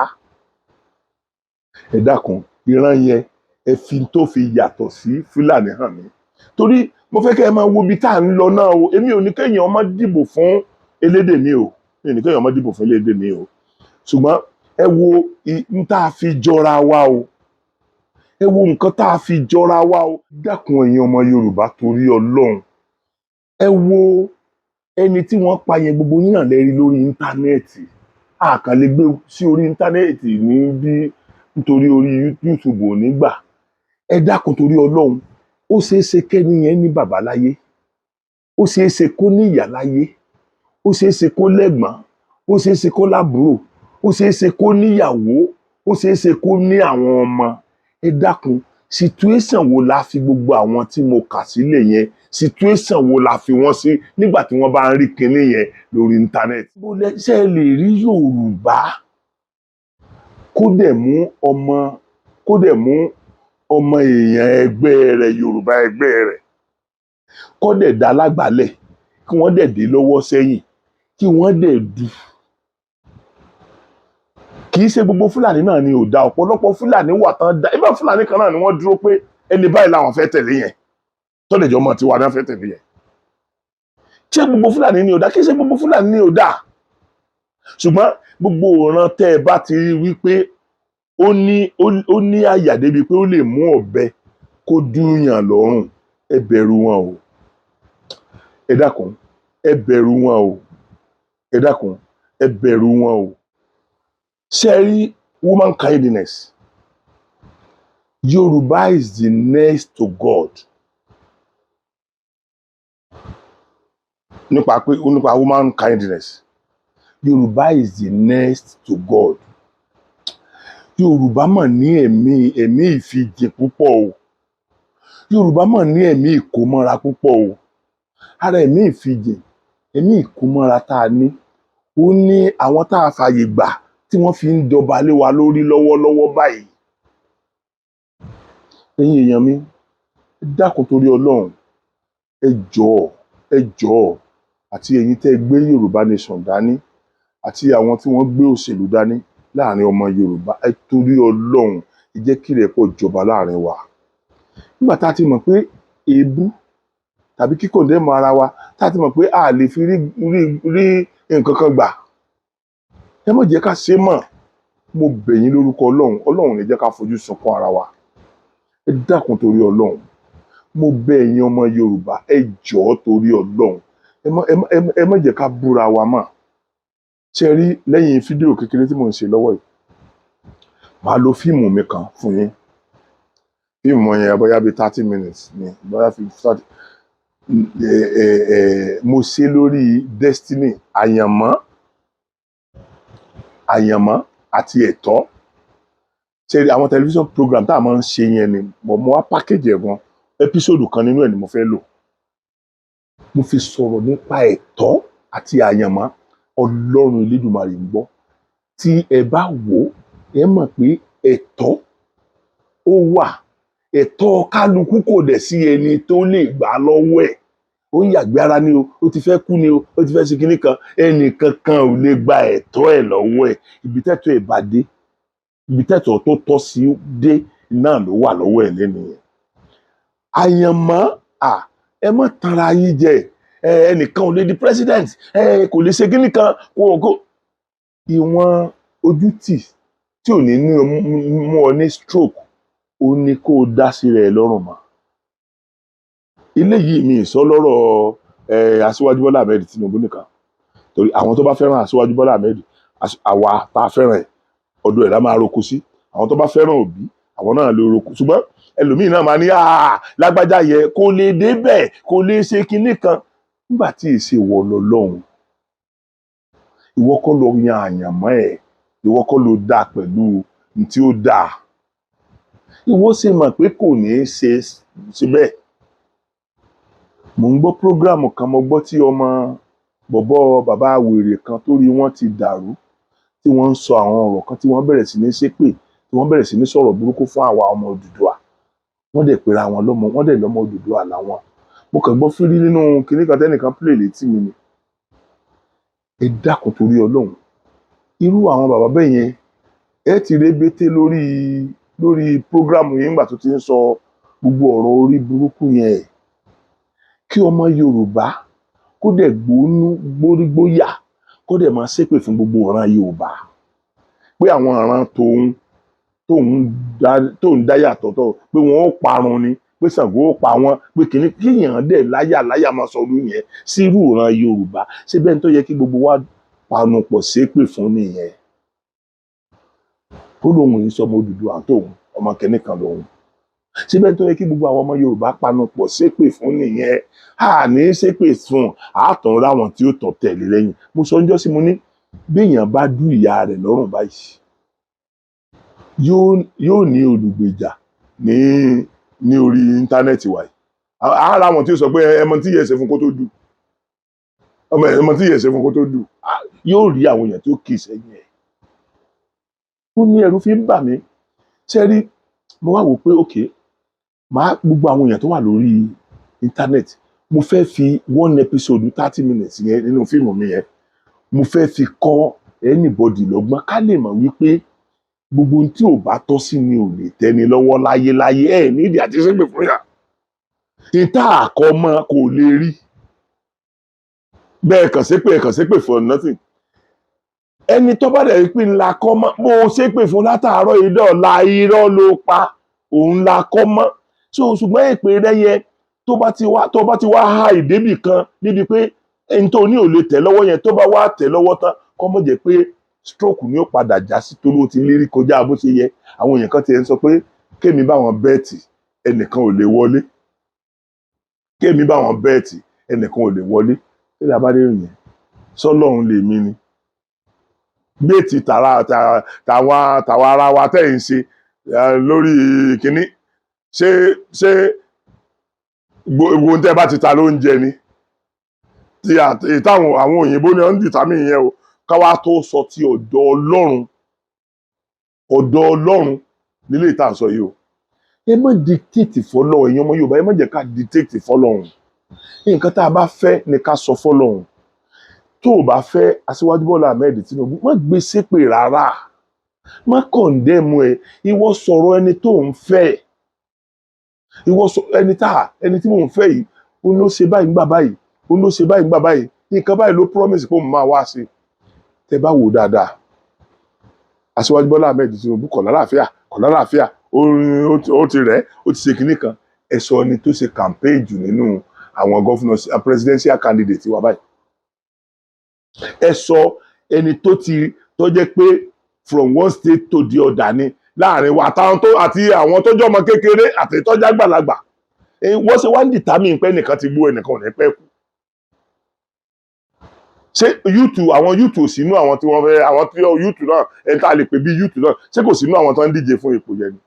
[SPEAKER 1] Ẹ dákun, ìran yẹn, ẹ fi tó fi yàtọ̀ sí Fúlàní hàn mí, torí mo fẹ́ kẹ́ ẹ máa wo ibi tá à ń lọ náà o. Èmi ò ní kéèyàn má dìbò fún elédè mi o, mi ò ní kéèyàn má dìbò fún elédè mi o, ṣùgbọ́n ẹ wo n tá a fi jọra wa o, ẹ wo nǹkan tá a fi jọra wa o. Dákun, ẹ̀yin ọmọ Yorùbá, torí Ọlọ́run, ẹ wo ẹni tí wọ́n pa yẹn. Gbogbo yín náà lè rí lórí íńtánẹ́ẹ̀tì. A kàn lè gbé sí orí íńtánẹ́ẹ̀tì ní bí, nítorí orí YouTube ò ní gbà. Ẹ dákun, torí Ọlọ́run, ó ṣeé ṣe kẹ́ni yẹn ní bàbá láyé, ó ṣeé ṣe kó ní ìyá láyé, ó ṣeé ṣe kó lẹ́gbọ̀n, ó ṣeé ṣe kó lábúrò, ó ṣeé ṣe kó níyàwó, ó ṣeé ṣe kó ní àwọn ọmọ. Ẹ dákun, situation wo la fi gbogbo àwọn tí mo kà sílẹ̀ yẹn, situation wo la fi wọ́n sí nígbà tí wọ́n bá ń rí kinní yẹn lórí íńtánẹ́ẹ̀tì? Bó lẹ ṣe lè rí Yorùbá kó dẹ̀ mú ọmọ èèyàn ẹgbẹ́ rẹ̀, Yorùbá ẹgbẹ́ rẹ̀, kó dẹ̀ dá lágbàálẹ̀, kí wọ́n dẹ̀ dé lọ́wọ́ sẹ́yìn, kí wọ́n dẹ̀ dù? Kì í ṣe gbogbo Fúlàní náà ni ò da. Ọ̀pọ̀lọpọ̀ Fúlàní wà tán da. Ibà Fúlàní kan náà ni wọ́n dúró pé ẹni báyìí làwọn fẹ́ tẹ̀lé yẹn, tọ́lẹ̀jọ́ mọ̀ tiwa náà fẹ́ tẹ̀lé yẹn. Ṣé gbogbo Fúlàní ni ò da? Kì í ṣe gbogbo Fúlàní ni ò da, ṣùgbọ́n gbogbo òran tẹ́ ẹ bá ti rí wípé ó ní àyà débi pé ó lè mú ọ̀bẹ kó dúyàn lọ́rùn, ẹ bẹ̀rù wọn o. Ẹ dákun, ẹ bẹ̀rù wọn o. Ẹ dákun, ẹ bẹ̀rù wọn o. Ṣe rí human kindness, Yorùbá is the next to God nípa human kindness. Yorùbá is the next to God. Yorùbá mọ̀ ní ẹ̀mí ìfijìn púpọ̀ o. Yorùbá mọ̀ ní ẹ̀mí ìkómọ́ra púpọ̀ o. Ara ẹ̀mí ìfijìn, ẹ̀mí ìkómọ́ra tá a ní, ó ní àwọn tá a fààyè gbà tí wọ́n fi ń jọba lé wa lórí lọ́wọ́lọ́wọ́ báyìí. Ẹ̀yin èèyàn mi, ẹ dákun, torí Ọlọ́run, ẹ jọ̀ọ́, ẹ jọ̀ọ́, àti ẹ̀yin tẹ́ ẹ gbé Yorùbá Nation dání, àti àwọn tí wọ́n gbé òṣèlú dání láàrin ọmọ Yorùbá, ẹ torí Ọlọ́run, ẹ jẹ́ kí ìrẹ́pọ̀ jọba láàrin wa. Nígbà tá a ti mọ̀ pé èébú tàbí kíkọ̀ndẹ́mù ara wa, tá a ti mọ̀ pé a lè fi rí nǹkan kan gbà, ẹ má jẹ́ ká ṣe é mọ̀. Mo bẹ̀ yín lórúkọ Ọlọ́run. Ọlọ́run ní jẹ́ ká fojú sunkún ara wa. Ẹ dákun, torí Ọlọ́run, mo bẹ̀ ẹ̀yin ọmọ Yorùbá, ẹ jọ̀ọ́, torí Ọlọ́run, ẹ má jẹ́ ká búra wa mọ́. Ṣe rí, lẹ́yìn fídíò kékeré tí mò ń ṣe lọ́wọ́ yìí, màá lo fíìmù mi kan fún yín. Fíìmù yẹn, bóyá bíi 30 minutes ni, bóyá fi 30. Ẹ ẹ ẹ mo ṣe lórí destiny, àyànmọ́, àyànmọ́ àti ẹ̀tọ́. Ṣe àwọn television program tá a máa ń ṣe yẹn ni mo wá package ẹ̀ gan. Episode kan nínú ẹ̀ ni mo fẹ́ lò. Mo fi sọ̀rọ̀ nípa ẹ̀tọ́ àti àyànmọ́. Ọlọ́run Elédùmarè ń gbọ́, tí ẹ bá wò ó, ẹ mọ̀ pé ẹ̀tọ́ ó wà. Ẹ̀tọ́ kálukú kò dẹ̀ sí ẹni tó lè gbà lọ́wọ́ ẹ̀. Ó ń yàgbé ara ni o, ó ti fẹ́ kú ni o, ó ti fẹ́ ṣe kinní kan, ẹnì kankan ò lè gba ẹ̀tọ́ ẹ̀ lọ́wọ́ ẹ̀. Ibi tẹ́tọ́ ẹ̀ bá dé, ibi tẹ́tọ́ tó tọ́ sí dé náà ló wà lọ́wọ́ ẹ̀ lẹ́nu yẹn. Àyànmọ́ à, ẹ má tanra yín jẹ. Ẹ ẹnìkan ò lè di president, ẹ kò lè ṣe kinní kan, kò ìwọ̀n ojútì tí ò ní mú ọ ní stroke, ó ní kó o dá sí rẹ̀ lọ́rùn mọ́. Eléyìí mi ì sọ lọ́rọ̀ ẹ Aṣíwájú Bọ́lá Ahmed Tinubu nìkan, torí àwọn tó bá fẹ́ràn Aṣíwájú Bọ́lá Ahmed, àwa tá a fẹ́ràn ẹ̀, ọ̀dọ̀ ẹ̀ la máa roko sí. Àwọn tó bá fẹ́ràn Òbí, àwọn náà lè roko. Ṣùgbọ́n ẹlòmíín náà máa ní, "Ah, lágbájá yẹ kó lè débẹ̀, kó lè ṣe kinní kan." Nígbà tí èsì wọ lọ lọ́hùn, ìwọ kọ́ ló yan àyànmọ́ ẹ̀, ìwọ kọ́ ló dáa pẹ̀lú ní tí ó dáa. Ìwọ sì mọ̀ pé kò ní í ṣe síbẹ̀. Mò ń gbọ́ program kan, mo gbọ́ tí ọmọ bọ̀bọ́ bàbá wèrè kan tó rí wọ́n ti dàrú, tí wọ́n ń sọ àwọn ọ̀rọ̀ kan, tí wọ́n bẹ̀rẹ̀ sí ní ṣépè, tí wọ́n bẹ̀rẹ̀ sí ní sọ̀rọ̀ burúkú fún àwa ọmọ Odùduwà. Wọ́n dẹ̀ pera wọn lọ́mọ, wọ́n dẹ̀ lọ́mọ Odùduwà làwọn. Mo kàn gbọ́ fírí nínú kinní kan tẹ́nìkan play létí mi ni. Ẹ dákun, torí Ọlọ́run, irú àwọn bàbá bẹ́ẹ̀ yẹn, ẹ ti rébété lórí program yẹn nígbà tó ti ń sọ gbogbo ọ̀rọ̀ orí burúkú yẹn. Kí ọmọ Yorùbá kó dẹ̀ gbónú gbórígbóyà, kó dẹ̀ máa ṣépè fún gbogbo ìran Yorùbá, pé àwọn ìran tóun dá yàtọ̀ tó, pé wọ́n ó parun ni, pé Ṣàngó ó pa wọ́n, pé kìíní kíyàn dẹ̀ láyà láyà máa sọ ọdún yẹn sírú ìran Yorùbá. Ṣé bẹ́ẹ̀ ni tó yẹ kí gbogbo wa panu pọ̀ ṣépè fún nìyẹn? Ó lóun yìí sọmọ Odùduwà tóun, ọmọ kìnìún kan lòun. Síbẹ̀ tó yẹ kí gbogbo àwọn ọmọ Yorùbá panu pọ̀ ṣépè fún nìyẹn? A ní ṣépè fún àtọ̀ ráwọn tí ó tọ̀ tẹ̀lé lẹ́yìn. Mo sọ ọjọ́ sí, mo ní béèyàn bá dú ìyá rẹ̀ lọ́rùn báyìí, yóò ní olùgbèjà ní orí íńtánẹ́ẹ̀tì wa yìí. Ara àwọn tí ó sọ pé ẹmọ tí yẹ ṣe fún kó tó dù, ọmọ ẹmọ tí yẹ ṣe fún kó tó dù, yóò rí àwọn èèyàn tí ó kì í sẹ́yìn ẹ̀. Ó ní ẹ̀rù fi ń bà mí. Ṣé rí, mo wá wò pé ok, màá gbogbo àwọn èèyàn tó wà lórí íńtánẹ́ẹ̀tì, mo fẹ́ fi one episode 30 minutes yẹn nínú fíìmù mi yẹn, mo fẹ́ fi kọ́ anybody lọ́gbọ́n, ká lè mọ̀ wípé gbogbo ohun tí ò bá tọ́ sí ni ò lè tẹ́ni lọ́wọ́ láyéláyé. Ẹ̀ nídìí àti ṣépè fún yà ìta àkọ́mọ kò lè rí bẹ́ẹ̀. Kàn ṣépè, kàn ṣépè for nothing. Ẹni tó bá dẹ̀ rí pé ńlá kọ́ mọ́, bó o ṣépè fún látàárọ̀ ìdọ̀la, irọ́ ló pa, òun la kọ́ mọ́. So ṣùgbọ́n èpè rẹ yẹn, tó bá ti wá há ìdébì kan níbi pé ẹni tó ní ò lè tẹ̀ lọ́wọ́ yẹn, tó bá wá tẹ̀ lọ́wọ́ tán, kọ́ mọ̀ jẹ́ pé stroke ni ó padà já sí, torí ó ti lérí kọjá bó ṣe yẹ. Àwọn èèyàn kan ti ń sọ pé kémi bá wọn bet, ẹnìkan ò lè wọlé. Kémi bá wọn bet, ẹnìkan ò lè wọlé. Kí ni abádé rìn yẹn sọlọ́run lèmi ni bet tàrà tàwa ara wa tẹ̀ ń ṣe lórí kínní? Ṣé gbogbo ohun tẹ́ bá ti ta ló ń jẹ ni tí táwọn àwọn òyìnbó ni wọ́n ń dìtámì yẹn o? Káwá tó sọ ti ọ̀dọ̀ Ọlọ́run, ọ̀dọ̀ Ọlọ́run nílé ìta sọ yìí o. Ẹ má dictate fọlọ́run. Ẹ̀yin ọmọ Yorùbá, ẹ má jẹ́ ká dictate fọlọ́run. Nǹkan tá a bá fẹ́ ni ká sọ fọlọ́run. Tó o bá fẹ́ Aṣíwájú Bọ́lá Ahmed Tinubu, má gbé ṣépè rárá, má condemn ẹ. Ìwọ sọ̀rọ̀ ẹni tó ń fẹ́. Ìwọ sọ ẹni tá ẹni tí mò ń fẹ́ yìí, ó ló ṣe báyìí ńgbà báyìí, ó ló ṣe báyìí ńgbà báyìí, nǹkan báyìí ló promise pé òun máa wá sí. Tẹ bá wò dáadáa, Aṣíwájú Bọ́lá Ahmed Tinubu kò lálàáfíà, kò lálàáfíà, ó ti rẹ̀, ó ti ṣe kinní kan. Ẹ sọ ẹni tó ṣe campaign jù nínú àwọn governors, presidential candidate wa báyìí. Ẹ sọ ẹni tó ti tó jẹ́ pé from one state to the other ni láàrin wa, àtàwọn tó àti àwọn tó jọmọ kékeré àti tó jágbàlagbà. Wọ́n ṣe wá ń determine pé ẹnìkan ti gbó, ẹnìkan ò ní pẹ́ kú. Ṣé youth, àwọn youth ò sínú àwọn tí wọ́n fẹ́, àwọn tí youth náà, ẹni tá a lè pè bí youth náà, ṣé kò sínú àwọn tó ń díje fún ipò yẹn ni?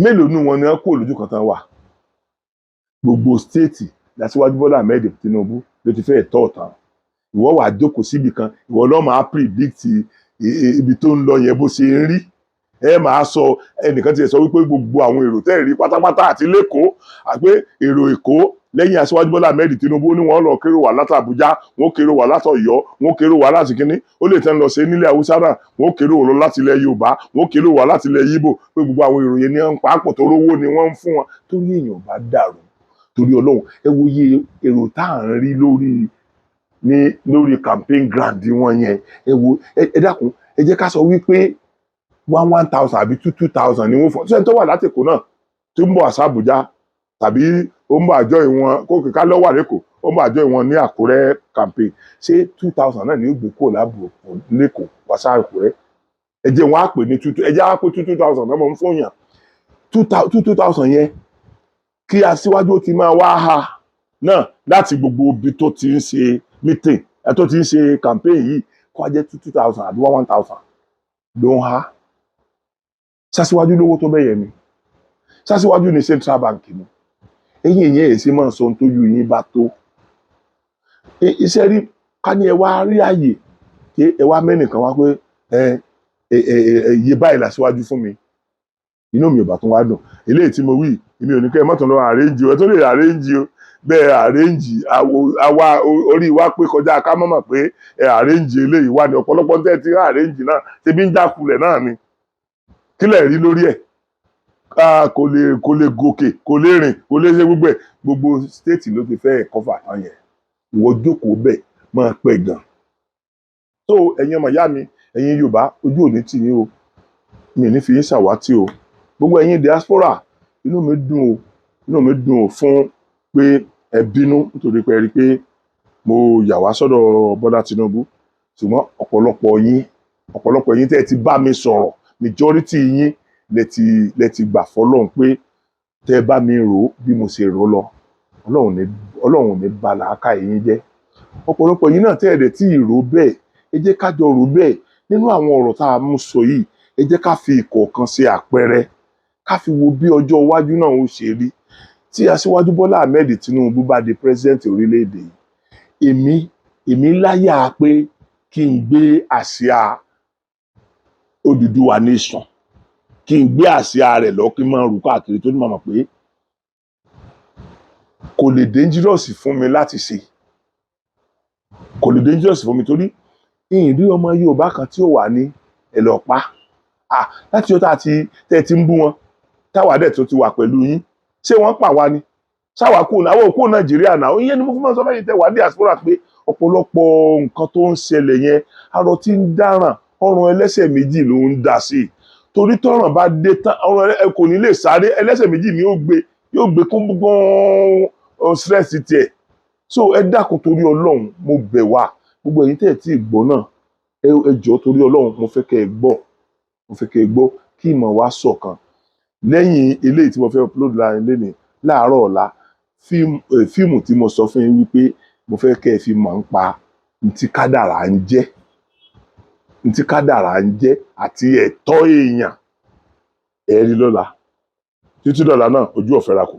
[SPEAKER 1] Mélòó nínú wọn ni wọ́n kó lójú kan tán wà? Gbogbo state l'Aṣíwájú Bọ́lá Ahmed Tinubu ló ti fẹ́ tọ́ ọ̀tàn. Ìwọ wà jókòó síbi kan, ìwọ ló máa predict ibi tó ń lọ yẹn, bó ṣe ń rí. Ẹ máa sọ, ẹnìkan ti sọ wípé gbogbo àwọn èrò tẹ́ ẹ̀ rí pátápátá àti l'Ékòó, àpé èrò Èkó lẹ́yìn Aṣíwájú Bọ́lá Ahmed Tinubu ní wọ́n lọ kérò wá láti Àbújá, wọ́n kérò wá láti Ọ̀yọ́, wọ́n kérò wá láti kínní, ó lè tẹ́ ń lọ sí nílẹ̀ Haúsá náà, wọ́n kérò lọ láti ilẹ̀ Yorùbá, wọ́n kérò wá láti ilẹ̀ Yíbò, pé gbogbo àwọn èrò yẹn ní wọ́n ń papọ̀ tó rówó ni wọ́n ń fún wọn. Torí èèyàn bá dàrú, torí Ọlọ́run, ẹ wo iye èrò tá à ń rí lórí ní lórí campaign ground wọn yẹn. Ẹ wo, ẹ dákun, ẹ jẹ́ ká sọ wípé one one thousand àbí two two thousand ni wọ́n fọ́. Sẹ́ni tó wà láti Èkó náà tó ń bọ̀ àṣà Àbújá tàbí ó ń bọ̀ àjọ ìwọ̀n kó kíká lọ́wọ́ l'Ékòó, ó ń bọ̀ àjọ ìwọ̀n ní Àkúrẹ́ campaign, ṣé 2,000 náà ni ó gbé kúrò láàbò l'Ékòó wá sí Àkúrẹ́? Ẹ jẹ́ wọn á pè ní two two, ẹ jẹ́ á pé two two thousand náà mọ̀ ń fún yàn, two two two thousand yẹn, kí aṣíwájú ó ti máa wá ha náà láti gbogbo ibi tó ti ń ṣe meeting ẹ, tó ti ń ṣe campaign yìí, kó wá jẹ́ two two thousand àbí one one thousand ló ń ha. Ṣaṣíwájú lówó tó bẹ́yẹn ni? Ṣaṣíwájú ní Central Bank ni? Eyín ìyẹn èsì máa ń sọ ohun tójú yín bá tó. Iṣẹ́ rí ká ní ẹ wá rí àyè kí ẹ wá mẹ́nìkan wá pé ẹ ẹ ẹ iye báyìí làṣíwájú fún mi, inú mi ò bá tún wá dùn. Eléyìí tí mo wí, èmi ò ní kẹ́ ẹ mọ́tò lọ arrange o. Ẹ tó lè arrange o, bẹ́ẹ̀ arrange àwa orí wa pé kọjá ká mọ̀mọ̀ pé ẹ arrange eléyìí wà ní ọ̀pọ̀lọpọ̀ tẹ́ ẹ ti rí arrange náà, ṣe bí ń jákulẹ̀ náà ni. Kílẹ̀ rí lórí ẹ̀? Kò lè gòkè, kò lè rìn, kò lè ṣe gbogbo ẹ̀. Gbogbo state ló ti fẹ́ cover tán yẹn. Ìwọ jókòó bẹ́ẹ̀, máa pẹ́ gan. So ẹ̀yin ọmọ ìyá mi, ẹ̀yin Yorùbá, ojú ò ní tì yín o. Mi ní fi yín ṣàwátì o. Gbogbo ẹ̀yin diaspora, inú mi dùn o, inú mi dùn o fún pé ẹ bínú nítorí pé ẹ rí i pé mo yà wá sọ́dọ̀ Bọ́lá Tinubu. Ṣùgbọ́n ọ̀pọ̀lọpọ̀ yín tẹ́ ẹ ti bá mi sọ̀rọ̀, majority yín lẹ ti gbà fọ́lọ́run pé tẹ́ ẹ bá mi rò ó bí mo ṣe rò ó lọ, Ọlọ́run ní bà làákàyè yín jẹ́. Ọ̀pọ̀lọpọ̀ yín náà tẹ́ ẹ dẹ̀ tí ì rò bẹ́ẹ̀, ẹ jẹ́ ká jọ rò bẹ́ẹ̀. Nínú àwọn ọ̀rọ̀ tá a mú sọ yìí, ẹ jẹ́ ká fi ìkọ̀ọ̀kan ṣe àpẹẹrẹ, ká fi wo bí ọjọ́ iwájú náà ó ṣe rí tí Aṣíwájú Bọ́lá Ahmed Tinubu bá di president orílẹ̀-èdè yìí. Èmi láyà pé kí n gbé àsíá Odùduwà nation, kí n gbé àsíá rẹ̀ lọ, kí n máa rù káàkiri, tó ní mọ̀ pé kò lè dangerous fún mi láti ṣe, kò lè dangerous fún mi, torí ìyìn rí ọmọ Yorùbá kan tí ó wà ní ẹ lọ pa á láti ọjọ́ tá a ti tẹ́ ẹ ti ń bú wọn, táwa dẹ̀ tó ti wà pẹ̀lú yín. Ṣé wọ́n pa wá ni? Ṣáwa kú àwọn òkú Nàìjíríà náà? Ìyẹn ni mo fi máa ń sọ fẹ́yìn tẹ́ wà ní diaspora pé ọ̀pọ̀lọpọ̀ nǹkan tó ń ṣẹlẹ̀ yẹn, arọ tí ń dáràn, ọrùn ẹlẹ́sẹ̀ méjì ló ń dà sí i, torí tọ́ràn bá dé tán, ọrùn ẹ kò ní lè sáré, ẹlẹ́sẹ̀ méjì ni yóò gbé, yóò gbé kún gbọ́n stress tiẹ̀. So ẹ dákun, torí Ọlọ́run, mo bẹ̀ wá, gbogbo ẹ̀yin tẹ́ ẹ̀ tí ì gbọ́ náà, ẹ jọ̀ọ́, torí Ọlọ́run, mo fẹ́ kẹ́ ẹ gbọ́, mo fẹ́ kẹ́ ẹ gbọ́, kí ìmọ̀ wa ṣọ̀kan. Lẹ́yìn eléyìí tí mo fẹ́ upload láàrin lẹ́nìí, láàárọ̀ ọ̀la, fíìmù tí mo sọ fún yín wípé mo fẹ́ kẹ́ ẹ fi mọ̀ ń pa ntí kádàrá ń jẹ́, ntí kádàrá ń jẹ́ àti ẹ̀tọ́ èèyàn, ẹ rí lọ́la. Títí dọ̀la náà, ojú ọ̀fẹ́ ra kù.